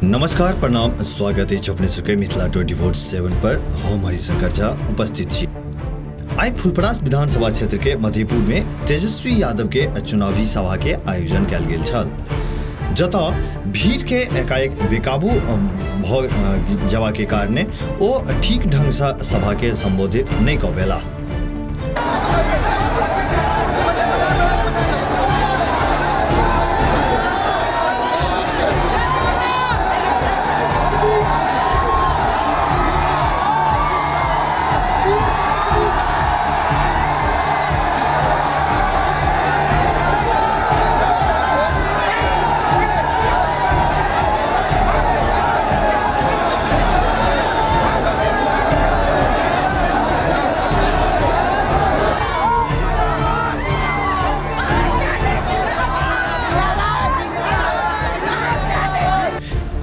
नमस्कार, प्रणाम, स्वागत अछि अपने सबके मिथिला 24/7 पर। हम हरिशंकर झा उपस्थित छी। आइ फुलपरास विधानसभा क्षेत्र के मधेपुर में तेजस्वी यादव के चुनावी सभा के आयोजन कयल गेल छल, जतऽ भीड़ के एकाएक बेकाबू भऽ जयबा के कारणे ओ ठीक ढंग से सभा के संबोधित नहि कऽ पेलाह।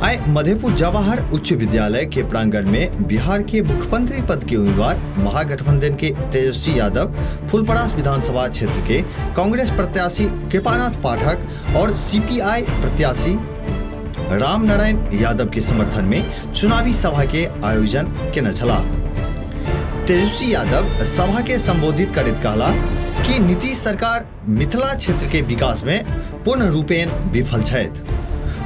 आइ मधेपुर जवाहर उच्च विद्यालय के प्रांगण में बिहार के मुख्यमंत्री पद के उम्मीदवार महागठबंधन के तेजस्वी यादव फुलपरास विधानसभा क्षेत्र के कांग्रेस प्रत्याशी कृपानाथ पाठक और सीपीआई प्रत्याशी राम नारायण यादव के समर्थन में चुनावी सभा के आयोजन केने छलाह। तेजस्वी यादव सभा के संबोधित करैत कहला कि नीतीश सरकार मिथिला क्षेत्र के विकास में पूर्ण रूपेण विफल छथि।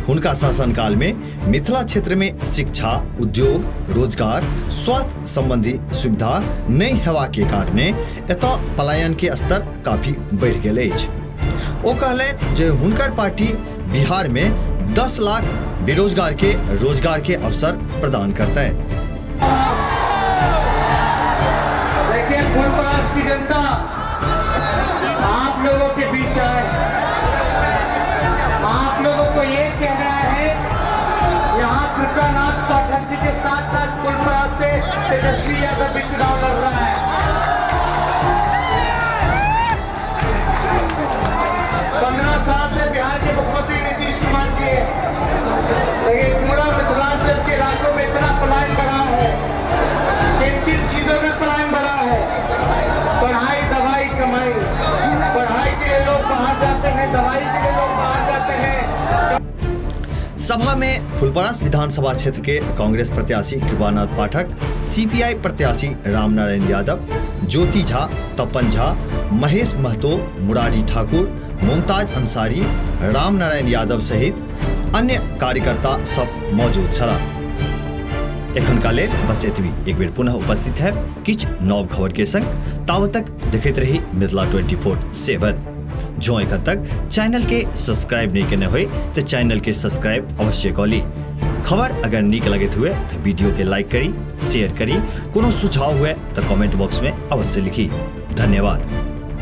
हुनका शासनकाल में मिथिला क्षेत्र में शिक्षा, उद्योग, रोजगार, स्वास्थ्य संबंधी सुविधा नहि हेबा के कारणे एतय पलायन के स्तर काफी बढ़ि गेल अछि। ओ कहलनि जे हुनकर पार्टी बिहार में 10 लाख बेरोजगार के रोजगार के अवसर प्रदान करते हैं। देखिए फुलपरास की जनता आप लोगों के बीच आए, आप लोगों को ये कहना है, यहाँ कृपानाथ पाठक जी के साथ साथ फुलपरास से तेजस्वी यादव भी चुनाव लड़ रहा है। 15 साल से बिहार के मुख्यमंत्री नीतीश कुमार जी हैं, लेकिन पूरा मिथिलांचल के इलाकों में इतना पलायन बढ़ा है, किन किन चीजों में पलायन बढ़ा है? पढ़ाई, दवाई, कमाई। पढ़ाई के लिए लोग बाहर जाते हैं, दवाई के लिए लोग बाहर जाते हैं। सभा में फुलपरास विधानसभा क्षेत्र के कांग्रेस प्रत्याशी कृपानाथ पाठक, सीपीआई प्रत्याशी रामनारायण यादव, ज्योति झा, तपन झा, महेश महतो, मुरारी ठाकुर, मुमताज अंसारी, रामनारायण यादव सहित अन्य कार्यकर्ता सब मौजूद छलाह। एखनका लेल बस एतबी। एक बेर पुनः उपस्थित है किछु नव खबर के संग। तावत तक देखैत रही मिथिला 24/7। जँ एखन तक चैनल के सब्सक्राइब नहीं केने होय तो चैनल के सब्सक्राइब अवश्य कऽ ली। खबर अगर नीक लगैत हुए तो वीडियो के लाइक करी, शेयर करी। कोनो सुझाव हुए तो कमेंट बॉक्स में अवश्य लिखी। धन्यवाद।